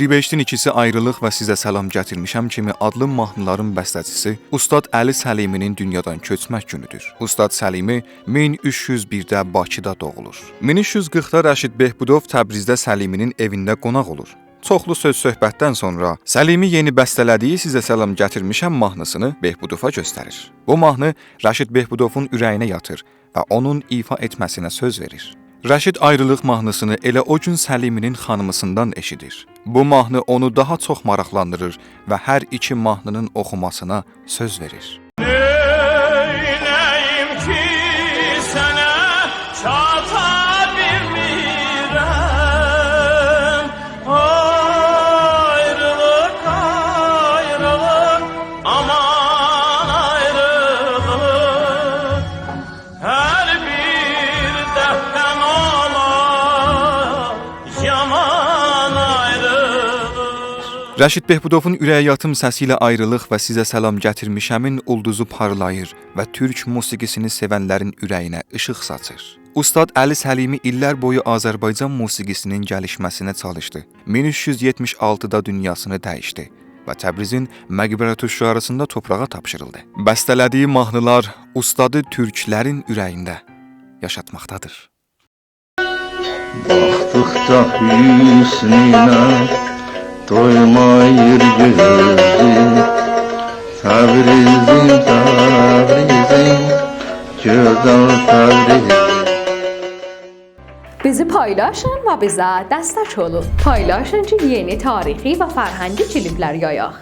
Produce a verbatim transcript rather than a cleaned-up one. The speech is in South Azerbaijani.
بی بهشتین ایکیسی، آیریلیق و سیزه سلام گتیرمیشم کیمی آدلی ماهنیلارین بسته‌چیسی اوستاد علی سلیمی‌نین دونیادان کؤچمک گونودور. اوستاد سلیمی مین اوچ یوز بیرده باکیدا دوغولور. مین اوچ یوز قیرخدا رشید بهبودوف تبریزده سلیمی‌نین ائوینده قوناق اولور. چوخلو سؤز-صحبتدن سونرا سلیمی یئنی بسته‌له‌دیگی سیزه سلام گتیرمیشم ماهنیسینی بهبودوفا گؤستریر. بو ماهنی رشید بهبودوفون اوره‌یینه یاتیر و اونون ایفا ائتمه‌سینه سؤز وئریر. رشید آیریلیق ماهنیسینی ائله او گون سلیمی‌نین خانیمیسیندان ائشیدیر. بو ماهنی اونو داها چوخ ماراقلاندیریر و هر ایکی ماهنی‌نین اوخوماسینا سؤز وئریر. نئینه‌ییم کی، سنه چاتا بیلمیرم. آیریلیق، آیریلیق، آمان آیریلیق. هر بیر درددن اولا یامان آیریلیق. رشید بهبودوفون اوره‌یه یاتیم سسی ایله آیریلیق و سیزه سلام گتیرمیشمین اولدوزو پارلاییر و تورک موسیقی‌سینی سئونلرین اوره‌یینه ایشیق ساچیر. اوستاد علی سلیمی ایللر بویو آذربایجان موسیقی‌سینین گلیشمه‌سینه چالیشدی. مین اوچ یوز یئتمیش آلتیدا دونیاسینی دییشدی و تبریزین مقبرةالشعراسیندا توپراغا تاپشیریلدی. بسته‌له‌دیگی ماهنیلار اوستادی تورکلرین اوره‌یینده یاشاتماقدادیر. باخدیقجا حسنینه دویمایر گؤزوم. تبریزیم، تبریزیم، گؤزل تبریز. بیزی پایلاشین و بیزه دستک اولون. پایلاشین کی، یئنی تاریخی و فرهنگی کلیپلر یایاق.